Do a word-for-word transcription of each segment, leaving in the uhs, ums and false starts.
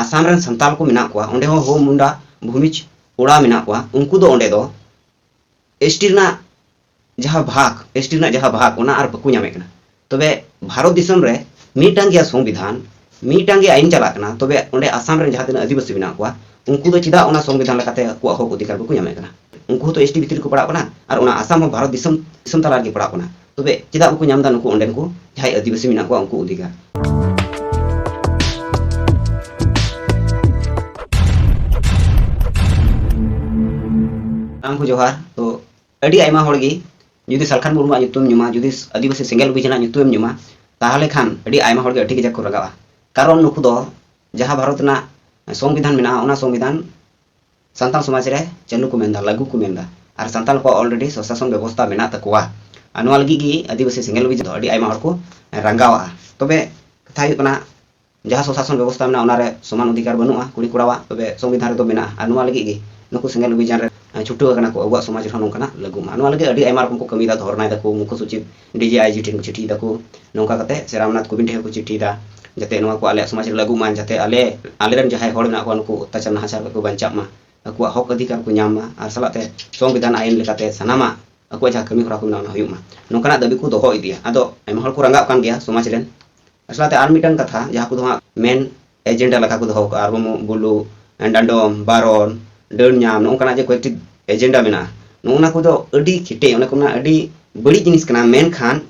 ᱟᱥᱟᱢ ᱨᱮᱱ ᱥᱟᱱᱛᱟᱞ ᱠᱚ ᱢᱮᱱᱟᱜ ᱠᱚᱣᱟ, ᱚᱸᱰᱮ ᱦᱚᱸ ᱦᱳ ᱢᱩᱱᱰᱟ, ᱵᱷᱩᱢᱤᱡᱽ, ᱳᱨᱟᱣ ᱢᱮᱱᱟᱜ ᱠᱚᱣᱟ, ᱩᱱᱠᱩ ᱫᱚ ᱚᱸᱰᱮ ᱫᱚ ᱮᱥᱴᱤ ᱨᱮᱱᱟᱜ ᱡᱟᱦᱟᱸ ᱵᱷᱟᱜᱽ, ᱮᱥᱴᱤ ᱨᱮᱱᱟᱜ ᱡᱟᱦᱟᱸ ᱵᱷᱟᱜᱽ, ᱚᱱᱟ ᱟᱨ ᱵᱟᱠᱚ ᱧᱟᱢᱮᱫ ᱠᱟᱱᱟ᱾ ᱛᱚᱵᱮ ᱵᱷᱟᱨᱚᱛ ᱫᱤᱥᱚᱢ ᱨᱮ ᱢᱤᱫᱴᱟᱝ ᱜᱮᱭᱟ ᱥᱚᱝᱵᱤᱫᱷᱟᱱ, ᱢᱤᱫᱴᱟᱝ ᱜᱮ ᱟᱭᱤᱱ ᱪᱟᱞᱟᱜ ᱠᱟᱱᱟ, ᱛᱚᱵᱮ ᱚᱸᱰᱮ ᱟᱥᱟᱢ ᱨᱮᱱ ᱡᱟᱦᱟᱸ ᱛᱤᱱᱟᱹᱜ ᱟᱹᱫᱤᱵᱟᱹᱥᱤ ᱢᱮᱱᱟᱜ ᱠᱚᱣᱟ, ᱩᱱᱠᱩ ᱫᱚ ᱪᱮᱫᱟᱜ ᱚᱱᱟ ᱥᱚᱝᱵᱤᱫᱷᱟᱱ ᱞᱮᱠᱟᱛᱮ ᱟᱠᱚᱣᱟᱜ ᱦᱚᱠ ᱚᱫᱷᱤᱠᱟᱨ ᱵᱟᱠᱚ ᱧᱟᱢᱮᱫ ᱠᱟᱱᱟ? ᱩᱱᱠᱩ ᱦᱚᱸᱛᱚ ᱮᱥᱴᱤ ᱵᱷᱤᱛᱤᱨ ᱨᱮᱠᱚ ᱯᱟᱲᱟᱜ ᱠᱟᱱᱟ, ᱟᱨ ᱚᱱᱟ ᱟᱥᱟᱢ ᱦᱚᱸ ᱵᱷᱟᱨᱚᱛ ᱫᱤᱥᱚᱢ, ᱫᱤᱥᱚᱢ ᱛᱟᱞᱟ ᱨᱮᱜᱮ ᱯᱟᱲᱟᱜ ᱠᱟᱱᱟ᱾ ᱛᱚᱵᱮ ᱪᱮᱫᱟᱜ ᱵᱟᱠᱚ ᱧᱟᱢ ᱮᱫᱟ ᱱᱩᱠᱩ ᱚᱸᱰᱮᱱ ᱠᱚ ᱡᱟᱦᱟᱸᱭ ᱟᱹᱫᱤᱵᱟᱹᱥᱤ ᱢᱮᱱᱟᱜ ᱠᱚᱣᱟ, ᱩᱱᱠᱩ ᱚᱫᱷᱤᱠᱟᱨ? ᱥᱟᱱᱟᱢ ᱠᱚ ᱡᱚᱦᱟᱨ᱾ ᱛᱚ, ᱟᱹᱰᱤ ᱟᱭᱢᱟ ᱦᱚᱲ ᱜᱮ ᱡᱩᱫᱤ ᱥᱟᱞᱠᱷᱟᱱ ᱢᱩᱨᱢᱩᱣᱟᱜ ᱧᱩᱛᱩᱢ ᱧᱩᱢᱟ, ᱡᱩᱫᱤ ᱟᱹᱫᱤᱵᱟᱹᱥᱤ ᱥᱮᱸᱜᱮᱞ ᱚᱵᱷᱤᱡᱟᱱᱟᱜ ᱧᱩᱛᱩᱢᱮᱢ ᱧᱩᱢᱟ, ᱛᱟᱦᱚᱞᱮ ᱠᱷᱟᱱ ᱟᱹᱰᱤ ᱟᱭᱢᱟ ᱦᱚᱲ ᱜᱮ ᱟᱹᱰᱤ ᱠᱟᱡᱟᱠ ᱠᱚ ᱨᱟᱸᱜᱟᱣᱟ᱾ ᱠᱟᱨᱚᱱ ᱱᱩᱠᱩ ᱫᱚ ᱡᱟᱦᱟᱸ ᱵᱷᱟᱨᱚᱛ ᱨᱮᱱᱟᱜ ᱥᱚᱝᱵᱤᱫᱷᱟᱱ ᱢᱮᱱᱟᱜᱼᱟ, ᱚᱱᱟ ᱥᱚᱝᱵᱤᱫᱷᱟᱱ ᱥᱟᱱᱛᱟᱲ ᱥᱚᱢᱟᱡᱽ ᱨᱮ ᱪᱟᱹᱞᱩ ᱠᱚ ᱢᱮᱱᱫᱟ, ᱞᱟᱹᱜᱩ ᱠᱚ ᱢᱮᱱᱫᱟ, ᱟᱨ ᱥᱟᱱᱛᱟᱲ ᱠᱚᱣᱟᱜ already ᱥᱚᱥᱟᱥᱚᱱ ᱵᱮᱵᱚᱥᱛᱟ ᱢᱮᱱᱟᱜ ᱛᱟᱠᱚᱣᱟ᱾ ᱟᱨ ᱱᱚᱣᱟ ᱞᱟᱹᱜᱤᱫ ᱜᱮ ᱟᱹᱫᱤᱵᱟᱹᱥᱤ ᱥᱮᱸᱜᱮᱞ ᱚᱵᱷᱤᱡᱟᱱ ᱫᱚ ᱟᱹᱰᱤ ᱟᱭᱢᱟ ᱦᱚᱲ ᱠᱚ ᱨᱟᱸᱜᱟᱣᱟ᱾ ᱛᱚᱵᱮ ᱠᱟᱛᱷᱟ ᱦᱩᱭᱩᱜ ᱠᱟᱱᱟ, ᱡᱟᱦᱟᱸ ᱥᱚᱥᱟᱥᱚᱱ ᱵᱮᱵᱚᱥᱛᱟ ᱢᱮᱱᱟᱜᱼᱟ, ᱚᱱᱟ ᱨᱮ ᱥᱚᱢᱟᱱ ᱚᱫᱷᱤᱠᱟᱨ ᱵᱟᱹᱱᱩᱜᱼᱟ ᱠᱩᱲᱤ ᱠᱚᱲᱟᱣᱟᱜ, ᱛᱚᱵᱮ ᱥᱚᱝᱵᱤᱫᱷᱟᱱ ᱨᱮᱫᱚ ᱢᱮᱱᱟᱜᱼᱟ᱾ ᱟᱨ ᱱᱚᱣᱟ ᱞᱟᱹᱜᱤᱫ ᱜᱮ ᱱᱩᱠᱩ ᱥᱮᱸᱜᱮᱞ ᱚᱵᱷᱤᱡᱟᱱ ᱨᱮ ᱪᱷᱩᱴᱟᱹᱣ ᱟᱠᱟᱱᱟ ᱠᱚ, ᱟᱵᱚᱣᱟᱜ ᱥᱚᱢᱟᱡᱽ ᱨᱮᱦᱚᱸ ᱱᱚᱝᱠᱟᱱᱟᱜ ᱞᱟᱹᱜᱩᱜ ᱢᱟ᱾ ᱱᱚᱣᱟ ᱞᱟᱹᱜᱤᱫ ᱟᱹᱰᱤ ᱟᱭᱢᱟ ᱨᱚᱠᱚᱢ ᱠᱚ ᱠᱟᱹᱢᱤᱭᱮᱫᱟ, ᱫᱷᱚᱨᱱᱟᱭ ᱫᱟᱠᱚ, ᱢᱩᱠᱠᱷᱚ ᱥᱚᱪᱤᱵᱽ, ᱰᱤᱡᱤ ᱟᱭᱡᱤ ᱴᱷᱮᱱ ᱠᱚ ᱪᱤᱴᱷᱤᱭ ᱫᱟᱠᱚ, ᱱᱚᱝᱠᱟ ᱠᱟᱛᱮ ᱥᱮ ᱨᱟᱢᱱᱟᱛᱷ ᱠᱳᱵᱤᱱᱫ ᱴᱷᱮᱱ ᱦᱚᱸᱠᱚ ᱪᱤᱴᱷᱤᱭᱮᱫᱟ, ᱡᱟᱛᱮ ᱱᱚᱣᱟ ᱠᱚ ᱟᱞᱮᱭᱟᱜ ᱥᱚᱢᱟᱡᱽ ᱨᱮ ᱞᱟᱹᱜᱩᱜ ᱢᱟ, ᱡᱟᱛᱮ ᱟᱞᱮ, ᱟᱞᱮᱨᱮᱱ ᱡᱟᱦᱟᱸᱭ ᱦᱚᱲ ᱢᱮᱱᱟᱜ ᱠᱚᱣᱟ, ᱱᱩᱠᱩ ᱚᱛᱛᱟᱪᱟᱨ ᱱᱟᱦᱟᱪᱟᱨ ᱠᱷᱚᱱ ᱠᱚ ᱵᱟᱧᱪᱟᱜ ᱢᱟ, ᱟᱠᱚᱣᱟᱜ ᱦᱚᱠ ᱚᱫᱷᱤᱠᱟᱨ ᱠᱚ ᱧᱟᱢ ᱢᱟ, ᱟᱨ ᱥᱟᱞᱟᱜ ᱛᱮ ᱥᱚᱝᱵᱤᱫᱷᱟᱱ ᱟᱭᱤᱱ ᱞᱮᱠᱟᱛᱮ ᱥᱟᱱᱟᱢᱟᱜ ᱟᱠᱚᱣᱟᱜ ᱡᱟᱦᱟᱸ ᱠᱟᱹᱢᱤ ᱦᱚᱨᱟ ᱠᱚ ᱢᱮᱱᱟᱜᱼᱟ, ᱚᱱᱟ ᱦᱩᱭᱩᱜ ᱢᱟ᱾ ᱱᱚᱝᱠᱟᱱᱟᱜ ᱫᱟᱹᱵᱤ ᱠᱚ ᱫᱚᱦᱚ ᱤᱫᱤᱭᱟ᱾ ᱟᱫᱚ ᱟᱭᱢᱟ ᱦᱚᱲ ᱠᱚ ᱨᱟᱸᱜᱟᱜ ᱠᱟᱱ ᱜᱮᱭᱟ ᱥᱚᱢᱟᱡᱽ ᱨᱮᱱ᱾ ᱟᱨ ᱥᱟᱞᱟᱜ ᱛᱮ ᱟᱨ ᱢᱤᱫᱴᱟᱝ ᱠᱟᱛᱷᱟ, ᱡᱟᱦᱟᱸ ᱠᱚᱫᱚ ᱦᱟᱸᱜ ᱢᱮᱱ ᱮᱡᱮᱱᱰᱟ ᱞᱮᱠᱟ ᱠᱚ ᱫᱚᱦᱚ ᱠᱟᱜᱼᱟ, ᱟᱨ ᱵᱩᱞᱩ, ᱰᱟᱸᱰᱚᱢ, ᱵᱟᱨᱚᱱ, ᱰᱟᱹᱱ ᱧᱟᱢ, ᱱᱚᱜᱼᱚ ᱱᱚᱝᱠᱟᱱᱟᱜ ᱡᱮ ᱠᱚᱭᱮᱠᱴᱤ ᱮᱡᱮᱱᱰᱟ ᱢᱮᱱᱟᱜᱼᱟ, ᱱᱚᱜᱼᱚ ᱱᱟ ᱠᱚᱫᱚ ᱟᱹᱰᱤ ᱠᱮᱴᱮᱡ, ᱚᱱᱟ ᱠᱚ ᱢᱮᱱᱟ ᱟᱹᱰᱤ ᱵᱟᱹᱲᱤᱡ ᱡᱤᱱᱤᱥ ᱠᱟᱱᱟ, ᱢᱮᱱᱠᱷᱟᱱ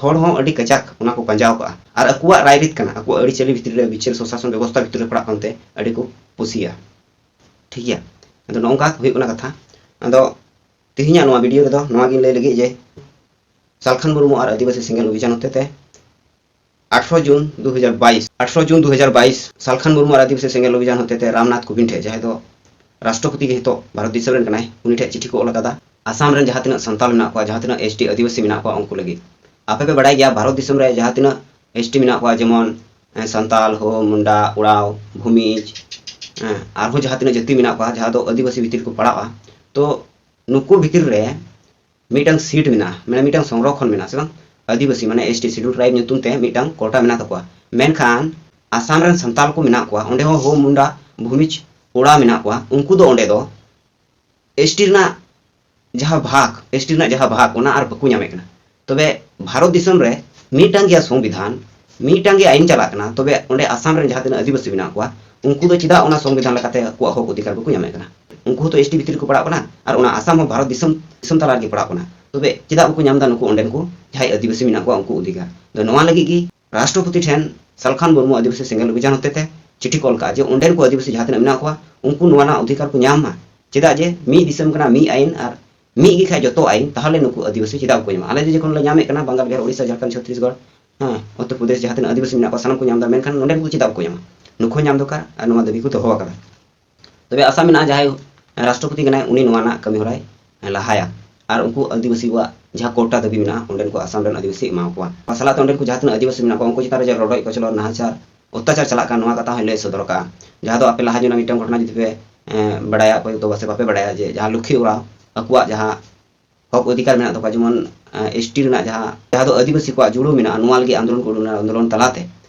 ᱦᱚᱲ ᱦᱚᱸ ᱟᱹᱰᱤ ᱠᱟᱡᱟᱠ ᱚᱱᱟ ᱠᱚ ᱯᱟᱸᱡᱟᱣ ᱠᱟᱜᱼᱟ᱾ ᱟᱨ ᱟᱠᱚᱣᱟᱜ ᱨᱟᱭᱨᱤᱛ ᱠᱟᱱᱟ, ᱟᱠᱚᱣᱟᱜ ᱟᱹᱨᱤᱪᱟᱹᱞᱤ ᱵᱷᱤᱛᱨᱤ ᱨᱮ, ᱵᱤᱪᱟᱹᱨ ᱥᱚᱥᱟᱥᱚᱱ ᱵᱮᱵᱚᱥᱛᱷᱟ ᱵᱷᱤᱛᱨᱤ ᱨᱮ ᱯᱟᱲᱟᱜ ᱠᱟᱱᱛᱮ ᱟᱹᱰᱤ ᱠᱚ ᱠᱩᱥᱤᱭᱟ᱾ ᱴᱷᱤᱠ ᱜᱮᱭᱟ, ᱟᱫᱚ ᱱᱚᱜᱼᱚ ᱱᱚᱝᱠᱟ ᱦᱩᱭᱩᱜ ᱠᱟᱱᱟ ᱠᱟᱛᱷᱟ᱾ ᱟᱫᱚ ᱛᱮᱦᱮᱧᱟᱜ ᱱᱚᱣᱟ ᱵᱷᱤᱰᱤᱭᱳ ᱨᱮᱫᱚ ᱱᱚᱣᱟ ᱜᱤᱧ ᱞᱟᱹᱭ ᱞᱟᱹᱜᱤᱫ ᱡᱮ ᱥᱟᱞᱠᱷᱟᱱ ᱢᱩᱨᱢᱩ ᱟᱨ ᱟᱹᱫᱤᱵᱟᱹᱥᱤ ᱥᱮᱸᱜᱮᱞ ᱚᱵᱷᱤᱡᱟᱱ ᱦᱚᱛᱮᱛᱮ ᱟᱴᱷᱨᱚ ᱡᱩᱱ ᱫᱩ ᱦᱟᱡᱟᱨ ᱵᱟᱭᱤᱥ, ᱟᱴᱷᱨᱚ ᱡᱩᱱ ᱫᱩ ᱦᱟᱡᱟᱨ ᱵᱟᱭᱤᱥ ᱥᱟᱞᱠᱷᱟᱱ ᱢᱩᱨᱢᱩ ᱟᱨ ᱟᱹᱫᱤᱵᱟᱹᱥᱤ ᱥᱮᱸᱜᱮᱞ ᱚᱵᱷᱤᱡᱟᱱ ᱦᱚᱛᱮᱛᱮ ᱨᱟᱢᱱᱟᱛᱷ ᱠᱳᱵᱤᱱᱫ ᱴᱷᱮᱱ, ᱡᱟᱦᱟᱸᱭ ᱫᱚ ᱨᱟᱥᱴᱨᱚᱯᱚᱛᱤ ᱜᱮ ᱱᱤᱛᱚᱜ ᱵᱷᱟᱨᱚᱛ ᱫᱤᱥᱚᱢ ᱨᱮᱱ ᱠᱟᱱᱟᱭ, ᱩᱱᱤ ᱴᱷᱮᱱ ᱪᱤᱴᱷᱤ ᱠᱚ ᱚᱞ ᱟᱠᱟᱫᱟ᱾ ᱟᱥᱟᱢ ᱨᱮᱱ ᱡᱟᱦᱟᱸ ᱛᱤᱱᱟᱹᱜ ᱥᱟᱱᱛᱟᱞ ᱢᱮᱱᱟᱜ ᱠᱚᱣᱟ, ᱡᱟᱦᱟᱸ ᱛᱤᱱᱟᱹᱜ ᱮᱥᱴᱤ ᱟᱹᱫᱤᱵᱟᱹᱥᱤ ᱢᱮᱱᱟᱜ ᱠᱚᱣᱟ, ᱩᱱᱠᱩ ᱞᱟᱹᱜᱤᱫ᱾ ᱟᱯᱮ ᱯᱮ ᱵᱟᱲᱟᱭ ᱜᱮᱭᱟ, ᱵᱷᱟᱨᱚᱛ ᱫᱤᱥᱚᱢ ᱨᱮ ᱡᱟᱦᱟᱸ ᱛᱤᱱᱟᱹᱜ ᱮᱥᱴᱤ ᱢᱮᱱᱟᱜ ᱠᱚᱣᱟ, ᱡᱮᱢᱚᱱ, ᱮᱸ, ᱥᱟᱱᱛᱟᱞ, ᱦᱳ, ᱢᱩᱱᱰᱟ, ᱳᱨᱟᱣ, ᱵᱷᱩᱢᱤᱡᱽ, ᱮᱸ, ᱟᱨᱦᱚᱸ ᱡᱟᱦᱟᱸ ᱛᱤᱱᱟᱹᱜ ᱡᱟᱹᱛᱤ ᱢᱮᱱᱟᱜ ᱠᱚᱣᱟ, ᱡᱟᱦᱟᱸ ᱫᱚ ᱟᱹᱫᱤᱵᱟᱹᱥᱤ ᱵᱷᱤᱛᱤᱨ ᱠᱚ ᱯᱟᱲᱟᱜᱼᱟ, ᱛᱚ ᱱᱩᱠᱩ ᱵᱷᱤᱛᱤᱨ ᱨᱮ ᱢᱤᱫᱴᱟᱝ ᱥᱤᱴ ᱢᱮᱱᱟᱜᱼᱟ, ᱢᱟᱱᱮ ᱢᱤᱫᱴᱟᱝ ᱥᱚᱝᱨᱚᱠᱷᱚᱱ ᱢᱮᱱᱟᱜᱼᱟ, ᱥᱮ ᱵᱟᱝ? ᱟᱹᱫᱤᱵᱟᱹᱥᱤ, ᱢᱟᱱᱮ ᱮᱥᱴᱤ, ᱥᱤᱰᱩᱞ ᱴᱨᱟᱭᱤᱵᱽ ᱧᱩᱛᱩᱢ ᱛᱮ ᱢᱤᱫᱴᱟᱝ ᱠᱳᱴᱟ ᱢᱮᱱᱟᱜ ᱛᱟᱠᱚᱣᱟ᱾ ᱢᱮᱱᱠᱷᱟᱱ ᱟᱥᱟᱢ ᱨᱮᱱ ᱥᱟᱱᱛᱟᱞ ᱠᱚ ᱢᱮᱱᱟᱜ ᱠᱚᱣᱟ, ᱚᱸᱰᱮ ᱦᱚᱸ ᱦᱳ, ᱢᱩᱱᱰᱟ, ᱵᱷᱩᱢᱤᱡᱽ, ᱳᱲᱟᱣ ᱢᱮᱱᱟᱜ ᱠᱚᱣᱟ, ᱩᱱᱠᱩ ᱫᱚ ᱚᱸᱰᱮ ᱫᱚ ᱮᱥᱴᱤ ᱨᱮᱱᱟᱜ ᱡᱟᱦᱟᱸ ᱵᱷᱟᱜᱽ, ᱮᱥᱴᱤ ᱨᱮᱱᱟᱜ ᱡᱟᱦᱟᱸ ᱵᱷᱟᱜᱽ, ᱚᱱᱟ ᱟᱨ ᱵᱟᱠᱚ ᱧᱟᱢᱮᱫ ᱠᱟᱱᱟ᱾ ᱛᱚᱵᱮ ᱵᱷᱟᱨᱚᱛ ᱫᱤᱥᱚᱢ ᱨᱮ ᱢᱤᱫᱴᱟᱝ ᱜᱮᱭᱟ ᱥᱚᱝᱵᱤᱫᱷᱟᱱ, ᱢᱤᱫᱴᱟᱝ ᱜᱮ ᱟᱭᱤᱱ ᱪᱟᱞᱟᱜ ᱠᱟᱱᱟ, ᱛᱚᱵᱮ ᱚᱸᱰᱮ ᱟᱥᱟᱢ ᱨᱮᱱ ᱡᱟᱦᱟᱸ ᱛᱤᱱᱟᱹᱜ ᱟᱹᱫᱤᱵᱟᱹᱥᱤ ᱢᱮᱱᱟᱜ ᱠᱚᱣᱟ, ᱩᱱᱠᱩ ᱫᱚ ᱪᱮᱫᱟᱜ ᱚᱱᱟ ᱥᱚᱝᱵᱤᱫᱷᱟᱱ ᱞᱮᱠᱟᱛᱮ ᱟᱠᱚᱣᱟᱜ ᱦᱚᱠ ᱚᱫᱷᱤᱠᱟᱨ ᱵᱟᱠᱚ ᱧᱟᱢᱮᱫ ᱠᱟᱱᱟ? ᱩᱱᱠᱩ ᱦᱚᱸᱛᱚ ᱮᱥᱴᱤ ᱵᱷᱤᱛᱤᱨ ᱨᱮᱠᱚ ᱯᱟᱲᱟᱜ ᱠᱟᱱᱟ, ᱟᱨ ᱚᱱᱟ ᱟᱥᱟᱢ ᱦᱚᱸ ᱵᱷᱟᱨᱚᱛ ᱫᱤᱥᱚᱢ, ᱫᱤᱥᱚᱢ ᱛᱟᱞᱟ ᱨᱮᱜᱮ ᱯᱟᱲᱟᱜ ᱠᱟᱱᱟ᱾ ᱛᱚᱵᱮ ᱪᱮᱫᱟᱜ ᱵᱟᱠᱚ ᱧᱟᱢ ᱮᱫᱟ ᱱᱩᱠᱩ ᱚᱸᱰᱮᱱ ᱠᱚ ᱡᱟᱦᱟᱸᱭ ᱟᱹᱫᱤᱵᱟᱹᱥᱤ ᱢᱮᱱᱟᱜ ᱠᱚᱣᱟ, ᱩᱱᱠᱩ ᱚᱫᱷᱤᱠᱟᱨ? ᱫᱚ ᱱᱚᱣᱟ ᱞᱟᱹᱜᱤᱫ ᱜᱮ ᱨᱟᱥᱴᱨᱚᱯᱚᱛᱤ ᱴᱷᱮᱱ ᱥᱟᱞᱠᱷᱟᱱ ᱢᱩᱨᱢᱩ ᱟᱹᱫᱤᱵᱟᱹᱥᱤ ᱥᱮᱸᱜᱮᱞ ᱚᱵᱷᱤᱡᱟᱱ ᱦᱚᱛᱮᱛᱮ ᱪᱤᱴᱷᱤ ᱠᱚ ᱚᱞ ᱠᱟᱜᱼᱟ ᱡᱮ ᱚᱸᱰᱮᱱ ᱠᱚ ᱟᱹᱫᱤᱵᱟᱹᱥᱤ ᱡᱟᱦᱟᱸ ᱛᱤᱱᱟᱹᱜ ᱢᱮᱱᱟᱜ ᱠᱚᱣᱟ, ᱩᱱᱠᱩ ᱱᱚᱣᱟ ᱨᱮᱱᱟᱜ ᱚᱫᱷᱤᱠᱟᱨ ᱠᱚ ᱧᱟᱢ ᱢᱟ᱾ ᱪᱮᱫᱟᱜ ᱡᱮ ᱢᱤᱫ ᱫᱤᱥᱚᱢ ᱠᱟᱱᱟ, ᱢᱤᱫ ᱟᱭᱤᱱ, ᱟᱨ ᱢᱤᱫ ᱜᱮ ᱠᱷᱟᱡ ᱡᱚᱛᱚ ᱟᱭᱤᱱ, ᱛᱟᱦᱚᱞᱮ ᱱᱩᱠᱩ ᱟᱹᱫᱤᱵᱟᱹᱥᱤ ᱪᱮᱫᱟᱜ ᱵᱟᱠᱚ ᱧᱟᱢᱟ? ᱟᱞᱮ ᱡᱮ ᱡᱚᱠᱷᱚᱱ ᱞᱮ ᱧᱟᱢᱮᱫ ᱠᱟᱱᱟ, ᱵᱟᱝᱜᱟᱞ, ᱵᱤᱦᱟᱨ, ᱳᱰᱤᱥᱟ, ᱡᱷᱟᱲᱠᱷᱚᱸᱰ, ᱪᱷᱚᱛᱨᱤᱥᱜᱚᱲ, ᱦᱮᱸ, ᱩᱛᱛᱚᱨ ᱯᱨᱚᱫᱮᱥ, ᱡᱟᱦᱟᱸ ᱛᱤᱱᱟᱹᱜ ᱟᱹᱫᱤᱵᱟᱹᱥᱤ ᱢᱮᱱᱟᱜ ᱠᱚᱣᱟ, ᱥᱟᱱᱟᱢ ᱠᱚ ᱧᱟᱢ ᱮᱫᱟ, ᱢᱮᱱᱠᱷᱟᱱ ᱱᱚᱸᱰᱮᱱ ᱠᱚ ᱪᱮᱫᱟᱜ ᱵᱟᱠᱚ ᱧᱟᱢᱟ? ᱱᱩᱠᱩ ᱦᱚᱸ ᱧᱟᱢ ᱫᱚᱨᱠᱟᱨ, ᱟᱨ ᱱᱚᱣᱟ ᱫᱟᱹᱵᱤ ᱠᱚ ᱫᱚᱦᱚ ᱟᱠᱟᱫᱟ᱾ ᱛᱚᱵᱮ ᱟᱥᱟ ᱢᱮᱱᱟᱜᱼᱟ, ᱡᱟᱦᱟᱸᱭ ᱨᱟᱥᱴᱨᱚᱯᱚᱛᱤ ᱠᱟᱱᱟᱭ, ᱩᱱᱤ ᱱᱚᱣᱟ ᱨᱮᱱᱟᱜ ᱠᱟᱹᱢᱤ ᱦᱚᱨᱟᱭ ᱞᱟᱦᱟᱭᱟ, ᱟᱨ ᱩᱱᱠᱩ ᱟᱹᱫᱤᱵᱟᱹᱥᱤ ᱠᱚᱣᱟᱜ ᱡᱟᱦᱟᱸ ᱠᱳᱴᱟ ᱫᱟᱹᱵᱤ ᱢᱮᱱᱟᱜᱼᱟ, ᱚᱸᱰᱮᱱ ᱠᱚ ᱟᱥᱟᱢ ᱨᱮᱱ ᱟᱹᱫᱤᱵᱟᱹᱥᱤ ᱮᱢᱟ ᱠᱚᱣᱟ᱾ ᱚᱱᱟ ᱥᱟᱞᱟᱜ ᱛᱮ ᱚᱸᱰᱮᱱ ᱠᱚ ᱡᱟᱦᱟᱸ ᱛᱤᱱᱟᱹᱜ ᱟᱹᱫᱤᱵᱟᱹᱥᱤ ᱢᱮᱱᱟᱜ ᱠᱚᱣᱟ, ᱩᱱᱠᱩ ᱪᱮᱛᱟᱱ ᱨᱮ ᱡᱟᱦᱟᱸ ᱨᱚᱰᱚᱡ ᱠᱚᱪᱞᱚᱱ, ᱱᱟᱦᱟᱪᱟᱨ, ᱚᱛᱛᱟᱪᱟᱨ ᱪᱟᱞᱟᱜ ᱠᱟᱱ, ᱱᱚᱣᱟ ᱠᱟᱛᱷᱟ ᱦᱚᱸᱭ ᱞᱟᱹᱭ ᱥᱚᱫᱚᱨ ᱠᱟᱜᱼᱟ᱾ ᱡᱟᱦᱟᱸ ᱫᱚ ᱟᱯᱮ ᱞᱟᱦᱟ ᱧᱚᱜ ᱨᱮᱱᱟᱜ ᱢᱤᱫᱴᱟᱝ ᱜᱷᱚᱴᱚᱱᱟ ᱡᱩᱫᱤ ᱯᱮ, ᱮᱸ, ᱵᱟᱲᱟᱭᱟ, ᱚᱠᱚᱭ ᱫᱚ ᱯᱟᱥᱮ ᱵᱟᱯᱮ ᱵᱟᱲᱟᱭᱟ, ᱡᱮ ᱡᱟᱦᱟᱸ ᱞᱩᱠᱷᱤ ᱳᱲᱟᱣ ᱟᱠᱚᱣᱟᱜ ᱡᱟᱦᱟᱸ ᱦᱚᱠ ᱚᱫᱷᱤᱠᱟᱨ ᱢᱮᱱᱟᱜ ᱛᱟᱠᱚᱣᱟ, ᱡᱮᱢᱚᱱ, ᱮᱸ, ᱮᱥᱴᱤ ᱨᱮᱱᱟᱜ ᱡᱟᱦᱟᱸ, ᱡᱟᱦᱟᱸ ᱫᱚ ᱟᱹᱫᱤᱵᱟᱹᱥᱤ ᱠᱚᱣᱟᱜ ᱡᱩᱲᱩ ᱢᱮᱱᱟᱜᱼᱟ, ᱱᱚᱣᱟ ᱞᱟᱹᱜᱤᱫ ᱟᱱᱫᱳᱞᱚᱱ ᱠᱚ ᱩᱰᱩᱠ ᱞᱮᱱᱟ᱾ ᱟᱱᱫᱳᱞᱚᱱ ᱛᱟᱞᱟᱛᱮ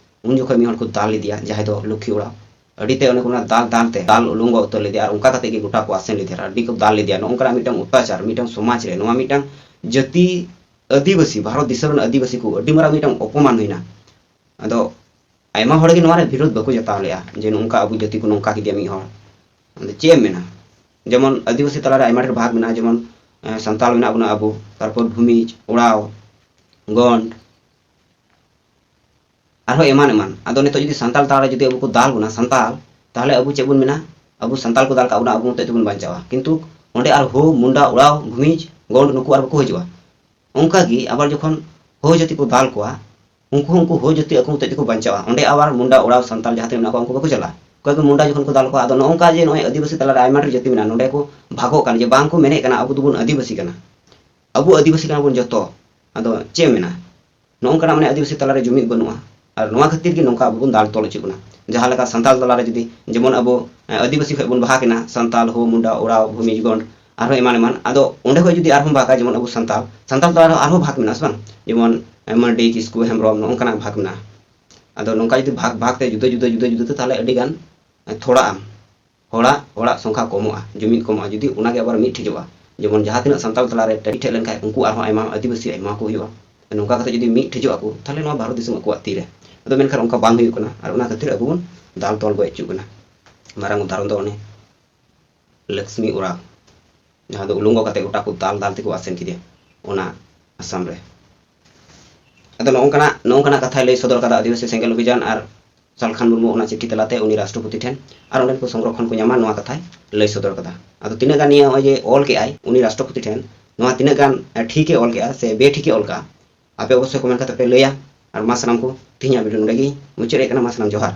ᱩᱱ ᱡᱚᱠᱷᱚᱱ ᱢᱤᱫ ᱦᱚᱲ ᱠᱚ ᱫᱟᱞ ᱞᱮᱫᱮᱭᱟ, ᱡᱟᱦᱟᱸᱭ ᱫᱚ ᱞᱩᱠᱷᱤ ᱳᱲᱟᱣ᱾ ᱟᱹᱰᱤ ᱛᱮ ᱚᱱᱮ ᱠᱚ ᱢᱮᱱᱟ, ᱫᱟᱞ ᱫᱟᱞ ᱛᱮ ᱫᱟᱞ ᱩᱞᱚᱝᱜᱚ ᱩᱛᱟᱹᱨ ᱞᱮᱫᱮᱭᱟ, ᱟᱨ ᱚᱱᱠᱟ ᱠᱟᱛᱮ ᱜᱮ ᱜᱚᱴᱟ ᱠᱚ ᱟᱥᱮᱱ ᱞᱮᱫᱮᱭᱟ, ᱟᱹᱰᱤ ᱠᱚ ᱫᱟᱞ ᱞᱮᱫᱮᱭᱟ᱾ ᱱᱚᱜᱼᱚ ᱱᱚᱝᱠᱟᱱᱟᱜ ᱢᱤᱫᱴᱟᱝ ᱚᱛᱛᱟᱪᱟᱨ, ᱢᱤᱫᱴᱟᱝ ᱥᱚᱢᱟᱡᱽ ᱨᱮ ᱱᱚᱣᱟ ᱢᱤᱫᱴᱟᱝ ᱡᱟᱹᱛᱤ, ᱟᱹᱫᱤᱵᱟᱹᱥᱤ, ᱵᱷᱟᱨᱚᱛ ᱫᱤᱥᱚᱢ ᱨᱮᱱ ᱟᱹᱫᱤᱵᱟᱹᱥᱤ ᱠᱚ ᱟᱹᱰᱤ ᱢᱟᱨᱟᱝ ᱢᱤᱫᱴᱟᱝ ᱚᱯᱚᱢᱟᱱ ᱦᱩᱭᱱᱟ᱾ ᱟᱫᱚ ᱟᱭᱢᱟ ᱦᱚᱲ ᱜᱮ ᱱᱚᱣᱟ ᱨᱮ ᱵᱤᱨᱳᱫ ᱵᱟᱠᱚ ᱡᱟᱛᱟᱣ ᱞᱮᱜᱼᱟ, ᱡᱮ ᱱᱚᱝᱠᱟ ᱟᱵᱚ ᱡᱟᱹᱛᱤ ᱠᱚ ᱱᱚᱝᱠᱟ ᱠᱮᱫᱮᱭᱟ ᱢᱤᱫ ᱦᱚᱲ᱾ ᱟᱫᱚ ᱪᱮᱫ ᱮᱢ ᱢᱮᱱᱟ? ᱡᱮᱢᱚᱱ ᱟᱹᱫᱤᱵᱟᱹᱥᱤ ᱛᱟᱞᱟᱨᱮ ᱟᱭᱢᱟ ᱰᱷᱮᱨ ᱵᱷᱟᱜᱽ ᱢᱮᱱᱟᱜᱼᱟ, ᱡᱮᱢᱚᱱ, ᱮᱸ, ᱥᱟᱱᱛᱟᱲ ᱢᱮᱱᱟᱜ ᱵᱚᱱᱟ ᱟᱵᱚ, ᱛᱟᱨᱯᱚᱨ ᱵᱷᱩᱢᱤᱡᱽ, ᱳᱲᱟᱣ, ᱜᱚᱱᱰ, ᱟᱨᱦᱚᱸ ᱮᱢᱟᱱ ᱮᱢᱟᱱ᱾ ᱟᱫᱚ ᱱᱤᱛᱚᱜ ᱡᱩᱫᱤ ᱥᱟᱱᱛᱟᱲ ᱛᱟᱞᱟᱨᱮ ᱡᱩᱫᱤ ᱟᱵᱚ ᱠᱚ ᱫᱟᱞ ᱵᱚᱱᱟ, ᱥᱟᱱᱛᱟᱲ, ᱛᱟᱦᱚᱞᱮ ᱟᱵᱚ ᱪᱮᱫ ᱵᱚᱱ ᱢᱮᱱᱟ? ᱟᱵᱚ ᱥᱟᱱᱛᱟᱲ ᱠᱚ ᱫᱟᱞ ᱠᱟᱜ ᱵᱚᱱᱟ, ᱟᱵᱚ ᱦᱚᱛᱮᱡ ᱛᱮᱵᱚᱱ ᱵᱟᱧᱪᱟᱣᱟ᱾ ᱠᱤᱱᱛᱩ ᱚᱸᱰᱮ ᱟᱨ ᱦᱳ, ᱢᱩᱱᱰᱟ, ᱳᱲᱟᱣ, ᱵᱷᱩᱢᱤᱡᱽ, ᱜᱚᱱᱰ, ᱱᱩᱠᱩ ᱟᱨ ᱵᱟᱠᱚ ᱦᱤᱡᱩᱜᱼᱟ᱾ ᱚᱱᱠᱟ ᱜᱮ ᱟᱵᱟᱨ ᱡᱚᱠᱷᱚᱱ ᱦᱳ ᱡᱟᱹᱛᱤ ᱠᱚ ᱫᱟᱞ ᱠᱚᱣᱟ, ᱩᱱᱠᱩ ᱦᱚᱸ ᱩᱱᱠᱩ ᱦᱳ ᱡᱟᱹᱛᱤ ᱟᱠᱚ ᱦᱚᱛᱮᱡ ᱛᱮᱠᱚ ᱵᱟᱧᱪᱟᱣᱟ᱾ ᱚᱸᱰᱮ ᱟᱵᱟᱨ ᱢᱩᱱᱰᱟ, ᱳᱲᱟᱣ, ᱥᱟᱱᱛᱟᱲ ᱡᱟᱦᱟᱸ ᱛᱤᱱᱟᱹᱜ ᱢᱮᱱᱟᱜ ᱠᱚᱣᱟ, ᱩᱱᱠᱩ ᱵᱟᱠᱚ ᱪᱟᱞᱟᱜᱼᱟ᱾ ᱚᱠᱚᱭ ᱠᱚ ᱢᱩᱱᱰᱟ ᱡᱚᱠᱷᱚᱱ ᱠᱚ ᱫᱟᱞ ᱠᱚᱣᱟ, ᱟᱫᱚ ᱱᱚᱜᱼᱚ ᱱᱚᱝᱠᱟ ᱡᱮ ᱱᱚᱜᱼᱚᱭ ᱟᱹᱫᱤᱵᱟᱹᱥᱤ ᱛᱟᱞᱟᱨᱮ ᱟᱭᱢᱟ ᱰᱷᱮᱨ ᱡᱟᱹᱛᱤ ᱢᱮᱱᱟᱜᱼᱟ, ᱱᱚᱸᱰᱮ ᱠᱚ ᱵᱷᱟᱜᱚᱜ ᱠᱟᱱ ᱡᱮ ᱵᱟᱝ ᱠᱚ ᱢᱮᱱᱮᱫ ᱠᱟᱱᱟ ᱟᱵᱚ ᱫᱚᱵᱚᱱ ᱟᱹᱫᱤᱵᱟᱹᱥᱤ ᱠᱟᱱᱟ, ᱟᱵᱚ ᱟᱹᱫᱤᱵᱟᱹᱥᱤ ᱠᱟᱱᱟ ᱵᱚᱱ ᱡᱚᱛᱚ᱾ ᱟᱫᱚ ᱪᱮᱫ ᱮᱢ ᱢᱮᱱᱟ? ᱱᱚᱜᱼᱚ ᱱᱚᱝᱠᱟᱱᱟᱜ ᱢᱟᱱᱮ ᱟᱹᱫᱤᱵᱟᱹᱥᱤ ᱛᱟᱞᱟᱨᱮ ᱡᱩᱢᱤᱫ ᱵᱟᱹᱱᱩᱜᱼᱟ᱾ ᱟᱨ ᱱᱚᱣᱟ ᱠᱷᱟᱹᱛᱤᱨ ᱜᱮ ᱱᱚᱝᱠᱟ ᱟᱵᱚ ᱵᱚᱱ ᱫᱟᱞ ᱛᱚᱞ ᱦᱚᱪᱚᱜ ᱠᱟᱱᱟ᱾ ᱡᱟᱦᱟᱸ ᱞᱮᱠᱟ ᱥᱟᱱᱛᱟᱲ ᱛᱟᱞᱟᱨᱮ ᱡᱩᱫᱤ, ᱡᱮᱢᱚᱱ ᱟᱵᱚ, ᱮ, ᱟᱹᱫᱤᱵᱟᱹᱥᱤ ᱠᱷᱚᱱ ᱵᱚᱱ ᱵᱟᱦᱟ ᱠᱮᱱᱟ, ᱥᱟᱱᱛᱟᱲ, ᱦᱳ, ᱢᱩᱱᱰᱟ, ᱳᱲᱟᱣ, ᱵᱷᱩᱢᱤᱡᱽ, ᱜᱚᱱᱰ, ᱟᱨᱦᱚᱸ ᱮᱢᱟᱱ ᱮᱢᱟᱱ᱾ ᱟᱫᱚ ᱚᱸᱰᱮ ᱠᱷᱚᱱ ᱡᱩᱫᱤ ᱟᱨᱦᱚᱸ ᱵᱷᱟᱜᱟ, ᱡᱮᱢᱚᱱ ᱟᱵᱚ ᱥᱟᱱᱛᱟᱲ, ᱥᱟᱱᱛᱟᱲ ᱛᱟᱞᱟᱨᱮ ᱟᱨᱦᱚᱸ ᱵᱷᱟᱜᱽ ᱢᱮᱱᱟᱜᱼᱟ, ᱥᱮ ᱵᱟᱝ? ᱡᱮᱢᱚᱱ, ᱮ, ᱢᱟᱹᱨᱰᱤ, ᱠᱤᱥᱠᱩ, ᱦᱮᱢᱵᱨᱚᱢ, ᱱᱚᱜᱼᱚ ᱱᱚᱝᱠᱟᱱᱟᱜ ᱵᱷᱟᱜᱽ ᱢᱮᱱᱟᱜᱼᱟ᱾ ᱟᱫᱚ ᱱᱚᱝᱠᱟ ᱡᱩᱫᱤ ᱵᱷᱟᱜᱽ ᱵᱷᱟᱜᱽ ᱛᱮ ᱡᱩᱫᱟᱹ ᱡᱩᱫᱟᱹ ᱡᱩᱫᱟᱹ ᱡᱩᱫᱟᱹ ᱛᱮ ᱛᱟᱦᱚᱞᱮ ᱟᱹᱰᱤ ᱜᱟᱱ ᱛᱷᱚᱲᱟᱜᱼᱟ᱾ ᱦᱚᱲᱟᱜ ᱦᱚᱲᱟᱜ ᱥᱚᱝᱠᱷᱟ ᱠᱚᱢᱚᱜᱼᱟ, ᱡᱩᱢᱤᱫ ᱠᱚᱢᱚᱜᱼᱟ᱾ ᱡᱩᱫᱤ ᱚᱱᱟᱜᱮ ᱟᱵᱟᱨ ᱢᱤᱫ ᱴᱷᱤᱠᱚᱜᱼᱟ, ᱡᱮᱢᱚᱱ ᱡᱟᱦᱟᱸ ᱛᱤᱱᱟᱹᱜ ᱥᱟᱱᱛᱟᱲ ᱛᱟᱞᱟᱨᱮ ᱴᱟᱹᱴᱤ ᱴᱷᱮᱡ ᱞᱮᱱᱠᱷᱟᱡ ᱩᱱᱠᱩ ᱟᱨᱦᱚᱸ ᱟᱭᱢᱟ ᱟᱹᱫᱤᱵᱟᱹᱥᱤ ᱟᱭᱢᱟ ᱠᱚ ᱦᱩᱭᱩᱜᱼᱟ᱾ ᱱᱚᱝᱠᱟ ᱠᱟᱛᱮ ᱡᱩᱫᱤ ᱢᱤᱫ ᱴᱷᱤᱠᱚᱜ ᱟᱠᱚ, ᱛᱟᱦᱚᱞᱮ ᱱᱚᱣᱟ ᱵᱷᱟᱨᱚᱛ ᱫᱤᱥᱚᱢ ᱟᱠᱚᱣᱟᱜ ᱛᱤᱨᱮ᱾ ᱟᱫᱚ ᱢᱮᱱᱠᱷᱟᱱ ᱚᱱᱠᱟ ᱵᱟᱝ ᱦᱩᱭᱩᱜ ᱠᱟᱱᱟ, ᱟᱨ ᱚᱱᱟ ᱠᱷᱟᱹᱛᱤᱨ ᱟᱵᱚ ᱵᱚᱱ ᱫᱟᱞ ᱛᱚᱞ ᱜᱚᱡ ᱦᱚᱪᱚᱜ ᱠᱟᱱᱟ᱾ ᱢᱟᱨᱟᱝ ᱩᱫᱟᱦᱚᱨᱚᱱ ᱫᱚ ᱩᱱᱤ ᱞᱚᱠᱥᱢᱤ ᱳᱨᱟᱣ, ᱡᱟᱦᱟᱸ ᱫᱚ ᱩᱞᱚᱝᱜᱚ ᱠᱟᱛᱮ ᱜᱚᱴᱟ ᱠᱚ ᱫᱟᱞ ᱫᱟᱞ ᱛᱮᱠᱚ ᱟᱥᱮᱱ ᱠᱮᱫᱮᱭᱟ ᱚᱱᱟ ᱟᱥᱟᱢ ᱨᱮ᱾ ᱟᱫᱚ ᱱᱚᱜᱼᱚ ᱱᱚᱝᱠᱟᱱᱟᱜ ᱱᱚᱜᱼᱚ ᱱᱚᱝᱠᱟᱱᱟᱜ ᱠᱟᱛᱷᱟᱭ ᱞᱟᱹᱭ ᱥᱚᱫᱚᱨ ᱠᱟᱫᱟ ᱟᱹᱫᱤᱵᱟᱹᱥᱤ ᱥᱮᱸᱜᱮᱞ ᱚᱵᱷᱤᱡᱟᱱ ᱟᱨ ᱥᱟᱞᱠᱷᱟᱱ ᱢᱩᱨᱢᱩ ᱚᱱᱟ ᱪᱤᱴᱷᱤ ᱛᱟᱞᱟᱛᱮ ᱩᱱᱤ ᱨᱟᱥᱴᱨᱚᱯᱚᱛᱤ ᱴᱷᱮᱱ ᱟᱨ ᱚᱸᱰᱮᱱ ᱠᱚ ᱥᱚᱝᱨᱚᱠᱷᱚᱱ ᱠᱚ ᱧᱟᱢᱟ, ᱱᱚᱣᱟ ᱠᱟᱛᱷᱟᱭ ᱞᱟᱹᱭ ᱥᱚᱫᱚᱨ ᱠᱟᱫᱟ᱾ ᱟᱫᱚ ᱛᱤᱱᱟᱹᱜ ᱜᱟᱱ ᱱᱤᱭᱟᱹ ᱱᱚᱜᱼᱚᱭ ᱡᱮ ᱚᱞ ᱠᱮᱜᱼᱟᱭ ᱩᱱᱤ ᱨᱟᱥᱴᱨᱚᱯᱚᱛᱤ ᱴᱷᱮᱱ, ᱱᱚᱣᱟ ᱛᱤᱱᱟᱹᱜ ᱜᱟᱱ ᱴᱷᱤᱠᱮ ᱚᱞ ᱠᱮᱜᱼᱟ ᱥᱮ ᱵᱮᱴᱷᱤᱠᱮ ᱚᱞ ᱠᱟᱜᱼᱟ, ᱟᱯᱮ ᱚᱵᱚᱥᱥᱳᱭ ᱠᱚᱢᱮᱱᱴ ᱠᱟᱛᱮ ᱯᱮ ᱞᱟᱹᱭᱟ᱾ ᱟᱨ ᱢᱟ ᱥᱟᱱᱟᱢ ᱠᱚ, ᱛᱮᱦᱮᱧᱟᱜ ᱵᱷᱤᱰᱤᱭᱳ ᱱᱚᱸᱰᱮ ᱜᱮ ᱢᱩᱪᱟᱹᱫ ᱮᱫ ᱠᱟᱱᱟ᱾ ᱢᱟ ᱥᱟᱱᱟᱢ ᱡᱚᱦᱟᱨ᱾